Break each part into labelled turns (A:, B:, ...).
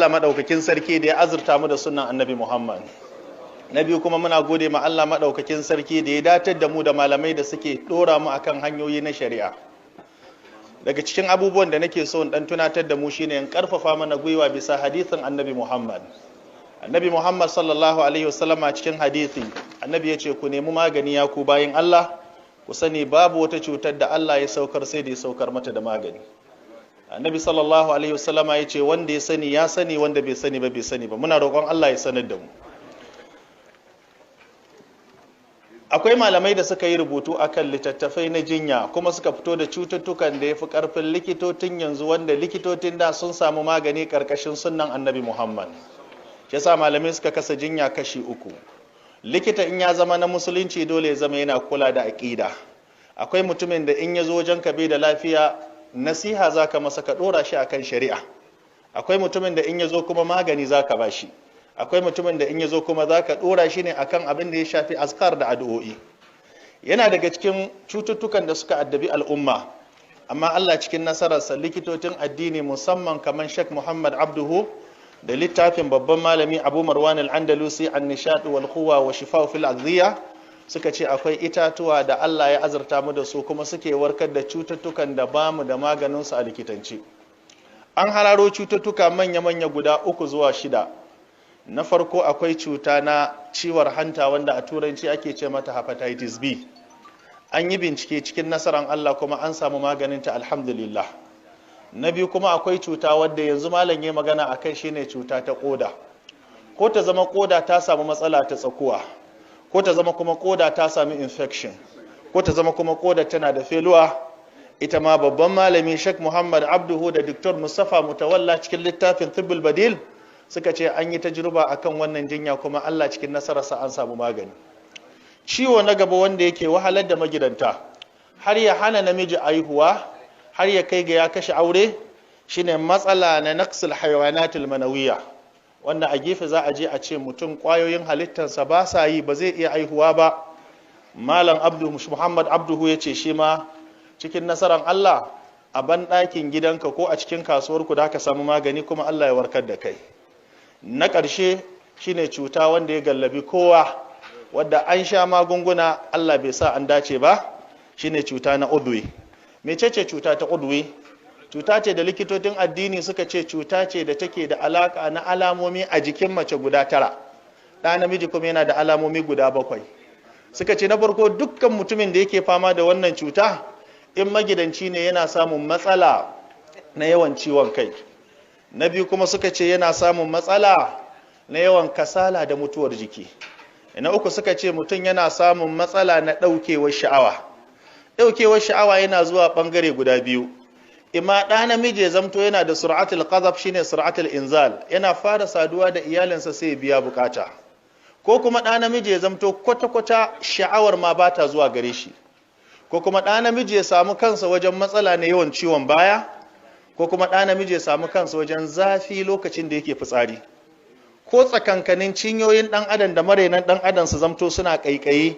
A: Allah maɗaukakin sarki da ya azurta mu da sunan Annabi Muhammad. Na biyu kuma muna gode ma Allah maɗaukakin sarki da ya datar da mu da malamai da suke ɗora mu akan hanyoyi na shari'a. Daga cikin abubuwan da nake so in ɗan tunatar da mu shine in ƙarfafa mana gwiwa bisa hadisin Annabi Muhammad. Annabi Muhammad sallallahu alaihi wasallam a cikin hadisi Annabi ya ce ku nemi magani ya ku bayin Allah, ku sani babu wata cutar da Allah ya saukar sai da ya saukar mata da magani. Annabi sallallahu alaihi wasallama ya ce wanda ya sani ya sani, wanda bai sani ba bai sani ba. Muna roƙon Allah ya sanar da mu. Akwai malamai da suka yi rubutu akan littattafai na jinya kuma suka fito da cututtukan da ya fi ƙarfin likitocin yanzu, wanda likitocin da sun samu magani ƙarƙashin sunnan Annabi Muhammad. Shi yasa malamai suka kasa jinya kashi uku. Likita in ya zama na musulunci dole ya zama yana kula da aƙida. Akwai mutumin da in ya zo wajen ka bai da lafiya, nasiha za ka masa ka ɗora shi akan shari'a. Akwai mutumin da in ya zo kuma magani za ka ba shi. Akwai mutumin da in ya zo kuma za ka ɗora shi ne akan abin da ya shafi azkar da addu'o'i. Yana daga cikin cututtukan da suka addabi al'umma, amma Allah cikin nasararsa likitocin addini musamman kamar Sheikh Muhammad Abduhu da littafin babban malami Abu Marwan al-Andalusi an-Nishad wal Quwa wa Shifa'u fil Aghdhiya suka ce akwai itatuwa da Allah ya azurta mu da su kuma suke warkar da cututtukan da bamu da maganin su a likitanci. An hararo cututtuka manya-manya guda 3 zuwa 6. Na farko akwai cuta na ciwon hanta wanda a turanci ake ce mata hepatitis B. An yi bincike cikin nasarar Allah kuma an samu maganinta, alhamdulillah. Na biyu kuma akwai cuta wadda yanzu malam ya magana a kai, shine cuta ta koda. Ko ta zama koda ta samu matsala ta tsakuwa, ko ta zama kuma koda ta sami infection, ko ta zama kuma koda tana da feluwa. Ita ma babban malami Sheikh Muhammad Abduhu da Dr. Mustapha Mutawalla cikin littafin Tibbul Badil suka ce an yi tajruba akan wannan jinya kuma Allah cikin nasararsa an samu magani. Ciwo na gaba wanda yake wahalar da magidanta har ya hana namiji aihuwa, har ya kai ga ya kashe aure, shine matsala na naqsul hayawanatul manawiyya, wanda a gefe za a je a ce mutum kwayoyin halittarsa ba sa yi, ba zai iya aihuwa ba. Malam Abdu Muhammad Abduhu ya ce shi ma cikin nasarar Allah a banɗakin gidanka ko a cikin kasuwarku da ka samu magani kuma Allah ya warkar da kai. Na ƙarshe shine cuta wanda ya gallabi kowa, wadda an sha magunguna Allah bai sa an dace ba, shine cuta na udwi. Mecece cuta ta udwi? Cuta ce da likitocin addini suka ce cuta ce da take da alaka na alamomi a jikin mace guda 9. Ɗa namiji kuma yana da alamomi guda 7. Suka ce na farko, dukkan mutumin da yake fama da wannan cuta in magidanci ne yana samun matsala na yawan ciwon kai. Na biyu kuma suka ce yana samun matsala na yawan kasala da mutuwar jiki. Na uku suka ce mutum yana samun matsala na ɗaukewar sha'awa. Ɗaukewar sha'awa yana zuwa ɓangare guda biyu. Ima ɗa namiji ya zamto yana da sur'atul qazaf, shine sur'atul inzal, yana fara saduwa da iyalinsa sai ya biya bukata. Ko kuma ɗa namiji ya zamto kwata-kwata sha'awar ma ba ta zuwa gare shi. Ko kuma ɗa namiji ya samu kansa wajen matsala na yawan ciwon baya, ko kuma ɗa namiji ya samu kansa wajen zafi lokacin da yake fitsari. Ko tsakankanin cinyoyin ɗan adam da marainan ɗan adam su zamto suna ƙaiƙayi,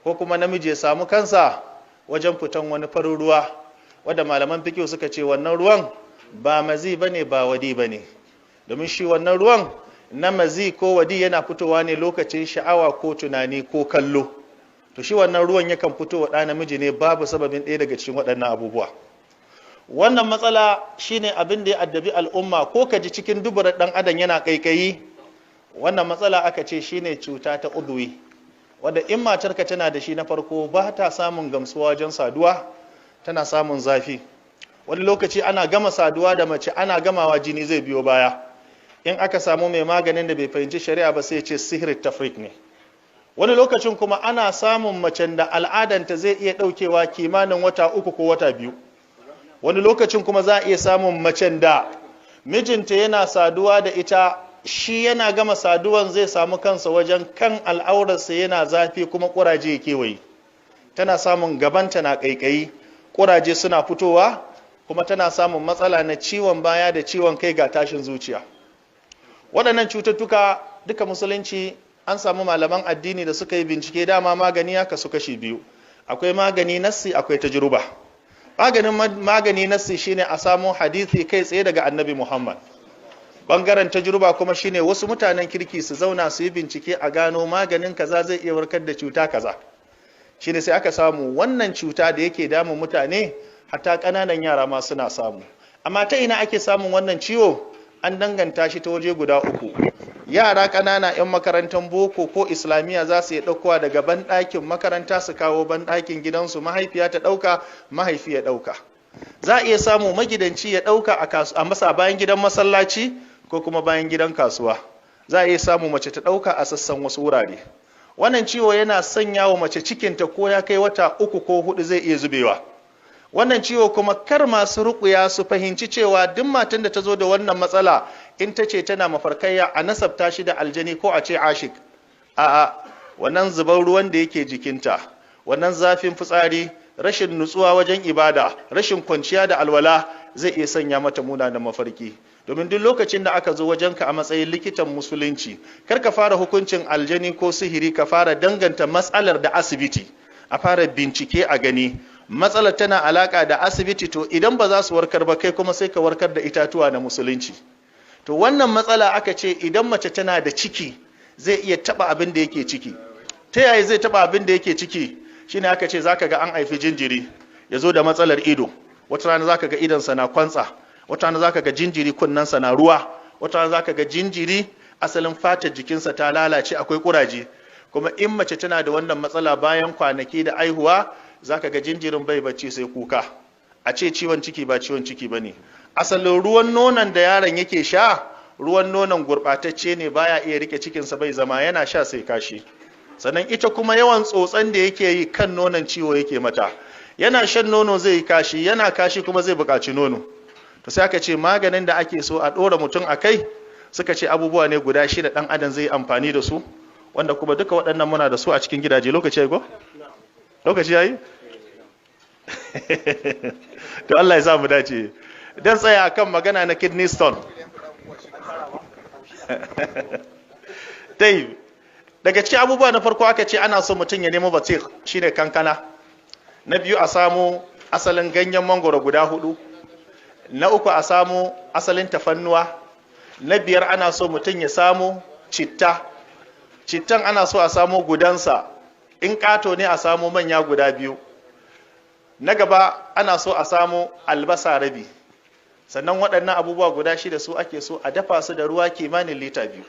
A: ko kuma namiji ya samu kansa wajen fitan wani farin ruwa, wadda malaman fiqh suka ce wannan ruwan ba mazi bane ba wadi bane, domin shi wannan ruwan na mazi ko wadi yana fitowa ne lokacin sha'awa ko tunani ko kallo. To shi wannan ruwan yakan fito wa ɗa namiji ne babu sababin ɗaya daga cikin waɗannan abubuwa. Wannan matsala shine abin da ya addabi al'umma, ko ka ji cikin duburar ɗan adam yana ƙaiƙayi. Wannan matsala aka ce shine cuta ta udwi, wadda in matarka tana da shi na farko ba ta samun gamsuwa wajen saduwa, tana samun zafi. Wani lokaci ana gama saduwa da mace, ana gamawa jini zai biyo baya. In aka samu mai maganin da bai fahimci shari'a ba sai ya ce sihirin tafrik ne. Wani lokacin kuma ana samun macen da al'adanta zai iya ɗaukewa kimanin wata 3 ko wata 2. Wani lokacin kuma za a iya samun macen da mijinta yana saduwa da ita, shi yana gama saduwan zai samu kansa wajen kan al'aurarsa yana zafi kuma ƙuraje ya kewaye. Tana samun gabanta na ƙaiƙayi, ƙuraje suna fitowa, kuma tana samun matsala na ciwon baya da ciwon kai ga tashin zuciya. Waɗannan cututtuka duka musulunci an samu malaman addini da suka yi bincike. Dama magani ya kasu kashi 2. Akwai magani nassi, akwai tajruba. Magani nassi shine a samu hadisi kai tsaye daga Annabi Muhammad. Bangaren tajruba kuma shine wasu mutanen kirki su zauna su yi bincike a gano maganin kaza zai iya warkar da cuta kaza. Shine sai aka samu wannan cuta da yake damun mutane, hatta ƙananan yara ma suna samu. Amma ta ina ake samun wannan ciwo? An danganta shi ta waje guda uku. Yara ƙanana 'yan makarantar boko ko islamiyya za su iya ɗaukowa daga banɗakin makaranta su kawo banɗakin gidansu, mahaifiya ta ɗauka, mahaifi ya ɗauka. Za a iya samu magidanci ya ɗauka a masa bayan gidan masallaci ko kuma bayan gidan kasuwa. Za a iya samu mace ta ɗauka a sassan wasu wurare. Wannan ciwo yana sanya wa mace cikinta ko ya kai wata 3 ko 4 zai iya zubewa. Wannan ciwo kuma kar masu ruƙuya su fahimci cewa duk matan da ta zo da wannan matsala in ta ce tana mafarkaiya a nasabta shi da aljani ko a ce ashik. A'a, wannan zubar ruwan da yake jikinta, wannan zafin fitsari, rashin nutsuwa wajen ibada, rashin kwanciya da alwala zai iya sanya mata munanan mafarki. Domin duk lokacin da aka zo wajenka a matsayin likitan musulunci, kar ka fara hukuncin aljani ko sihiri, ka fara danganta matsalar da asibiti, a fara bincike a gani matsalar tana alaka da asibiti. To idan ba za su warkar ba, kai kuma sai ka warkar da itatuwa na musulunci. To wannan matsala aka ce idan mace tana da ciki zai iya taba abin da yake ciki. Ta yaya zai taba abin da yake ciki? Shine aka ce zaka ga an haifi jinjiri ya zo da matsalar ido. Wata rana zaka ga idonsa na kwantsa, wata rana zaka ga jinjiri kunnensa na ruwa, wata rana zaka ga jinjiri asalin fatar jikinsa ta lalace, akwai kuraje. Kuma in mace tana da wannan matsala, bayan kwanaki da aihuwa zaka ga jinjirin bai bacci sai kuka. A ce ciwon ciki, ba ciwon ciki bane. Asalin ruwan nonon da yaron yake sha, ruwan nonon gurɓatacce ne, baya iya rike cikinsa, bai zama, yana sha sai kashi. Sannan ita kuma yawan tsotsan da yake yi kan nonon ciwo yake mata. Yana shan nono zai yi kashi, yana kashi kuma zai buƙaci nono. To sai aka ce maganin da ake so a ɗora mutum a kai, suka ce abubuwa ne guda 6 ɗan adam zai amfani da su, wanda kuma duka waɗannan muna da su a cikin gidaje. Lokaci yayi ko lokaci yayi? To Allah ya sa mu dace. Dan tsaya akan magana na kidney stone. Dai daga cikin abubuwa na farko aka ce ana so mutum ya nemo batik, shine kankana. Na biyu, a samu asalin ganyen mangoro guda 4. Na uku, a samu asalin tafannuwa. Na biyar, ana so mutum ya samu citta. Cittan ana so a samu gudansa, in ƙato ne a samu manya guda 2. Na gaba, ana so a samu albasa rabi. Sannan waɗannan abubuwa guda 6 su ake so a dafa su da ruwa kimanin lita 2.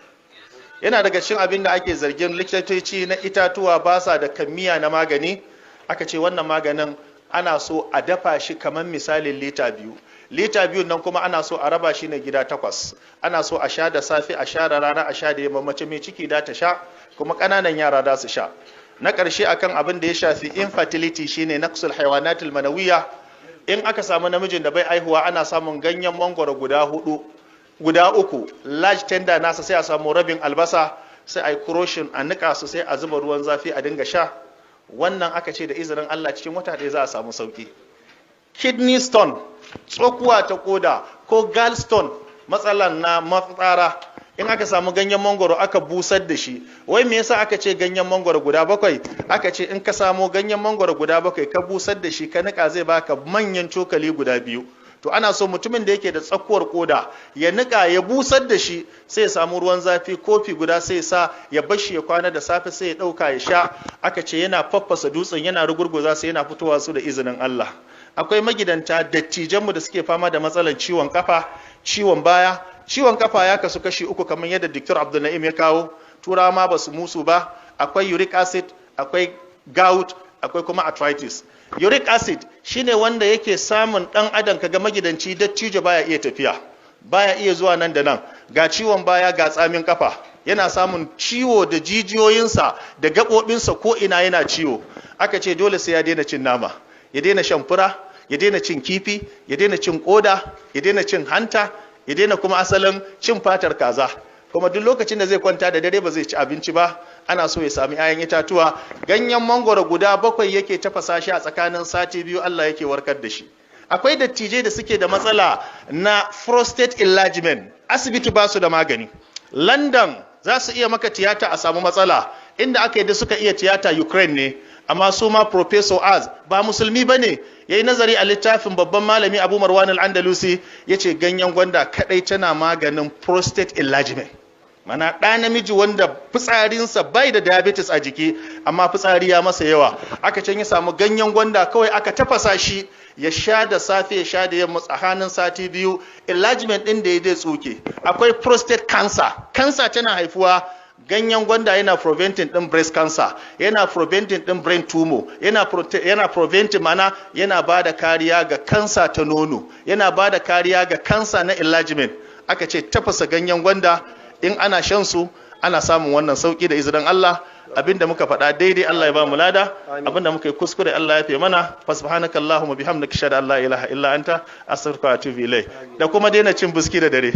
A: Yana daga cikin abin da ake zargin likitoci na itatuwa ba sa da kammiya na magani. Aka ce wannan maganin ana so a dafa shi kamar misalin lita 2. Lita 2 nan kuma ana so a raba shi ne gida 8. Ana so a sha da safe, a sha da rana, a sha da yamma. Mace mai ciki da ta sha, kuma ƙananan yara da su sha. Na ƙarshe akan abin da ya shafi infertility, shine naqsul haywanatul manawiyya. In aka samu namijin da bai aihuwa, ana samun ganyen mangoro guda 4, guda 3, large tender nasa, sai a samu rabin albasa, sai a yi crushing, a nika su, sai a zuba ruwan zafi a dinga sha. Wannan aka ce da izinin Allah cikin wata 1 za a samu sauki. Kidney stone, tsokuwa ta koda, ko gallstone, matsalan na mafitsara, in aka samu ganyen mangoro aka busar da shi. Wai me yasa aka ce ganyen mangoro guda 7? Aka ce in ka samu ganyen mangoro guda 7 ka busar da shi ka nika, zai baka manyan cokali guda 2. To ana so mutumin da yake da tsakuwar koda ya nika ya busar da shi, sai ya samu ruwan zafi kofi guda, sai ya sa ya bashi ya kwana, da safe sai ya dauka ya sha. Aka ce yana faffasa dutsen, yana rugurguza sai yana fitowa su da izinin Allah. Akwai magidanta dattijanmu da suke fama da matsalar ciwon kafa, ciwon baya. Ciwon kafa ya kasu kashi 3, kamar yadda Dr. Abdul Na'im ya kawo. Turawa ma ba su musu ba. Akwai uric acid, akwai gout, akwai kuma arthritis. Uric acid shine wanda yake samun dan adam, kaga magidanci dattijo baya iya tafiya, baya iya zuwa nan da nan, ga ciwon baya, ga tsamin kafa, yana samun ciwo da jijiyoyinsa da gaɓoɓinsa, ko ina yana ciwo. Aka ce dole sai ya daina cin nama, ya daina shan fura, ya daina cin kifi, ya daina cin koda, ya daina cin hanta, ya daina kuma asalin cin fatar kaza. Kuma duk lokacin da zai kwanta da dare ba zai ci abinci ba, ana so ya sami 'ya'yan itatuwa. Ganyen mangoro guda 7 yake tafasa shi, a tsakanin sati 2 Allah yake warkar da shi. Akwai dattijai da suke da matsala na prostate enlargement, asibiti ba su da magani. London za su iya maka tiyata a samu matsala. Inda aka yi da suka iya tiyata Ukraine ne. Amma su ma Professor Az ba musulmi ba ne, ya yi nazari a littafin babban malami Abu Marwan al-Andalusi, ya ce ganyen gwanda kadai tana maganin prostate enlargement. Mana ɗa namiji wanda fitsarinsa bai da diabetes a jiki, amma fitsari ya masa yawa, aka can ya samu ganyen gwanda kawai aka tafasa shi, ya sha da safe, ya sha da yamma, tsakanin sati 2 enlargement ɗin da ya zai tsuke. Akwai prostate cancer, cancer tana haifuwa, ganyen gwanda yana preventing din breast cancer, yana preventing din brain tumor, yana preventing, mana yana ba da kariya ga kansa ta nono, yana ba da kariya ga kansa na enlargement. Aka ce tafasa ganyen gwanda in ana shan su, ana samun wannan sauki da izinin Allah. Abinda muka faɗa daidai, Allah ya ba mu lada. Abinda muka yi kuskure, Allah ya fi mana. Fasubhanaka allahumma bihamdika, ashhadu an la ilaha illa anta, astaghfiruka wa atubu ilayk. Da kuma daina cin biski da dare.